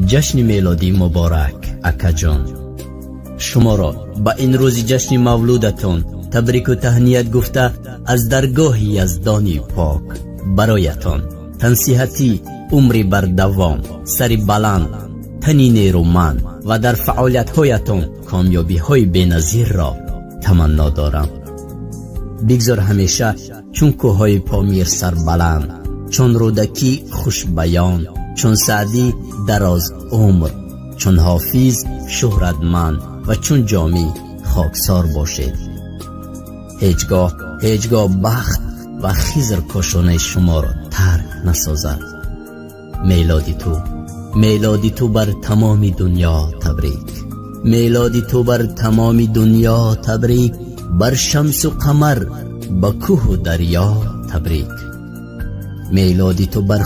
Ҷашни мелодӣ муборак, акаҷон. Шуморо ба ин рӯзи ҷашни мавлудатон табрику таҳният гуфта, аз даргоҳи Яздони пок бароятон тансиҳатӣ, умри бардавом, сари баланд, тани нерӯманд ва дар фаъолиятҳоятон комёбиҳои беназирро таманно дорам. Бигзор ҳамеша чун кӯҳҳои Помир сарбаланд, чун Рӯдакӣ хушбаён, чун Саъдӣ дароз умр, чун Ҳофиз шӯҳратманд ва чун Ҷомӣ хоксор бошед. Ҳеҷ гоҳ, ҳеҷ гоҳ бахт ва Хизр кошонаи шуморо тарк насозад. Мелоди ту, мелоди ту бар тамоми дунё табрик, мелоди ту бар тамоми дунё табрик, бар шамсу қамар, ба кӯҳу дарё табрик, мелоди ту бар.